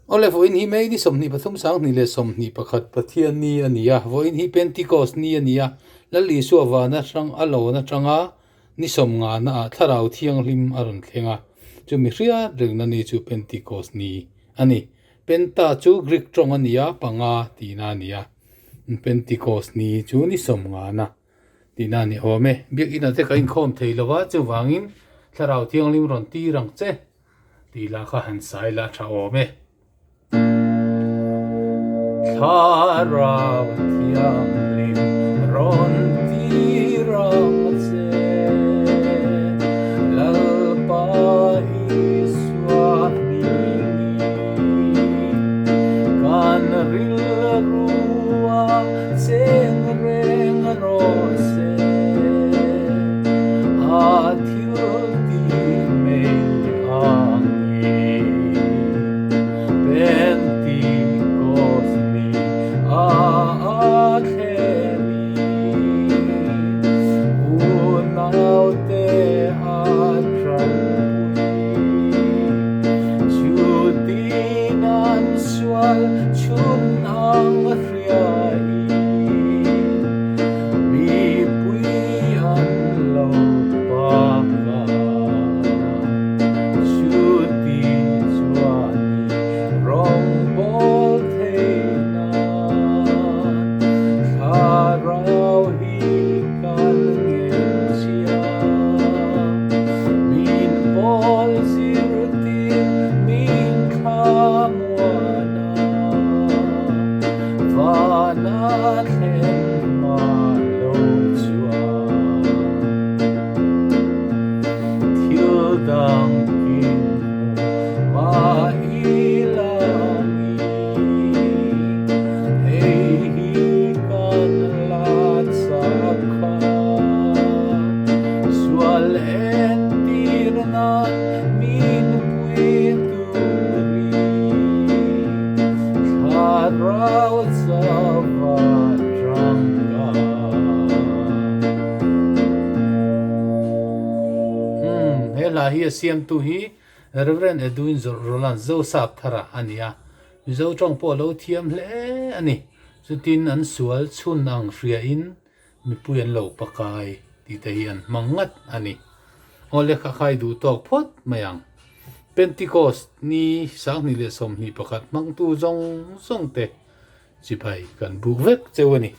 Awle, vawiin hi May ni 23 2021 Pathian ni a ni a, vawiin hi Pentecost ni a ni a, Lal Isua vana hrang a lawn atanga ni sawmngana ah Thlarau Thianghlim a rawn thleng a, chumi hriat rengna ni chu Pentecost ni a ni. Penta chu Greek tawng a ni a, panga tihna a ni a, Pentecost ni chu ni sawmngana tihna a ni awm e. Biakinn ah te ka inkhawm thei lo va, chuvangin Thlarau Thianghlim rawn tir ang che. Tih lah kha han sai la tha awm e. Thlarau Thianghlim rawn tir ang che, Lalpa Isua hmingin. Kan rilrua cheng reng rawh se, a thil tih mai ang i Pentikos ni a a thleng i unaute a tanpui chutin an sual chhun ang hria i mipui an lo pak a, chuti chuan i rawngbâwl theihna thlarau hi kan ngenchhia. Min pawl zirtir min thlamuan a, vana thlen hma lo chuan. Thil dang kin hmu mah i lang i, hei hi kan la chak kha. Sual entir nan min pui turin thlarau chauva tangkai. Umm, he hla hi a siamtu hi Rev. Edwin Roland Zosap Thara a ni a, Mizo tawng pawh a lo thiam hle a ni. Chutin an sual chhun ang hriain mipui an lo pakai tih te hi an hmang ngat a ni. Aw lehkha khai duh tawk phawt mai ang. Pentecost ni 2021 hmangtu zawng zawng te chibai kan buk vek cheu a ni.